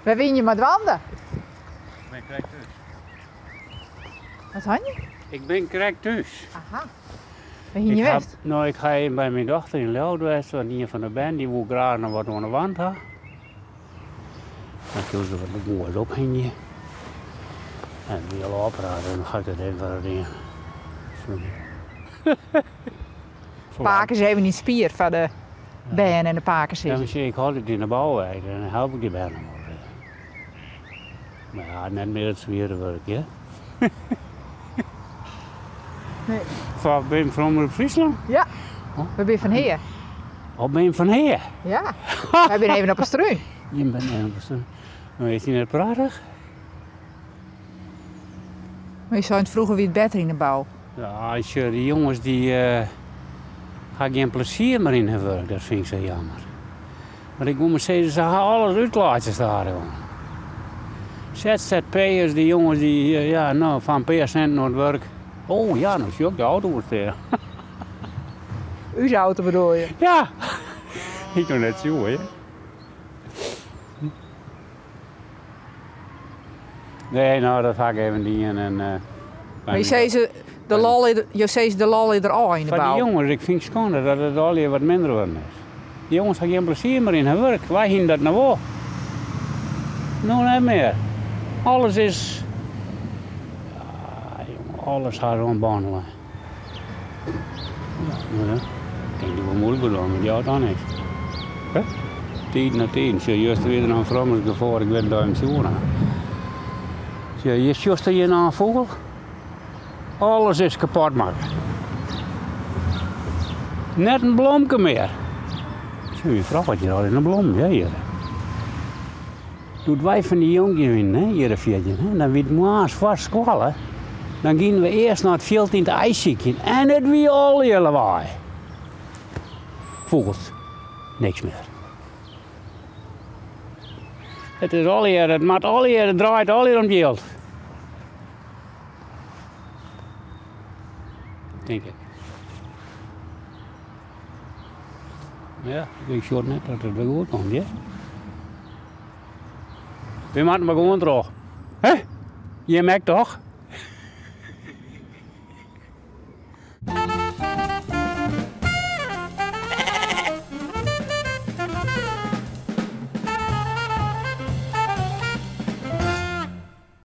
Wêr wiene je mei dwaande? Ik bin krekt thús. Wat ha je? Ik bin krekt thús. Aha. Wêr hiene je west? No, ik ha even by myn dochter yn Ljouwert west, want ien fan de bern dy woe graach noch wat oan de wand ha. Dan koe se wat moais ophingje. En wie al ôfpraat en dan ha ik dat even foar it ien. Pake is even yn spier foar de bern en de pakesizzers. Ja, mar sjoch, ik hâld it yn de bou en dan help ik dy bern noch wol ris. Mar ja, net mear it swiere wurk, hear. Nee. Fan, bin je fan Omrop Fryslân? Ja, we binne fan hear. Oh, bin je fan hear? Ja, wy binne even op 'e strún. Je binne even op 'e strún. No, is dy net prachtich? Mar je seinen froeger wie it better yn de bou. Ja, sjoch, dy jonges dy ha gjin plezier mear yn har wurk, dat fyn ik sa jammer. Mar ik woe mar sizze, se ha alles útklaaid stadichoan. ZZP'ers, dy jonges dy, ja, no, foar in pear sinten oan it wurk. Oh ja, no sjoch ik de auto oer stean. Us auto bedoel je? Ja! Ik noch net sjoen, hear. Nee, no, dat ha ik even dien. En, Mar je sizze, de lol is, jo sizze de lol is der ôf yn de Foar dy bou. jonges, ik fyn it skande dat it allegear wat minder wurden is. Dy jonges ha gjin plezier mear yn har wurk. Wy hienen dat noch wol. No net mear. Alles is. Ja, jonge, alles ha se oan bân lein. Ja, no ja. Ik tink dy wol muoilik bedoelen, mar dy jout dan niks. Hè? Tiden na tiden. Sjoch, juster wie der noch in frommerske foar, ik wit net oft je him sjoen ha. Sjoch, hjir sjochst der hjir noch in fûgel? Alles is kapot makke. Net in blomke mear. Sjoch, myn frou hat hjir al in blom, ja hjir. Doe't wy fan dy jonkje wienen, hè, jier of 14, hè, dan wie it moarns foar skoalle, dan gienen we earst nei it fjild yn it aaisykjen en it wie allegear lawaai. Fûgels, niks mear. It is allegear, it moat allegear, it draait allegear om it jild. Tink ik. Ja, ik sjoch net dat it wer goed komt, hear. Wy moatte mar gewoan troch. Hè? Jim ek toch?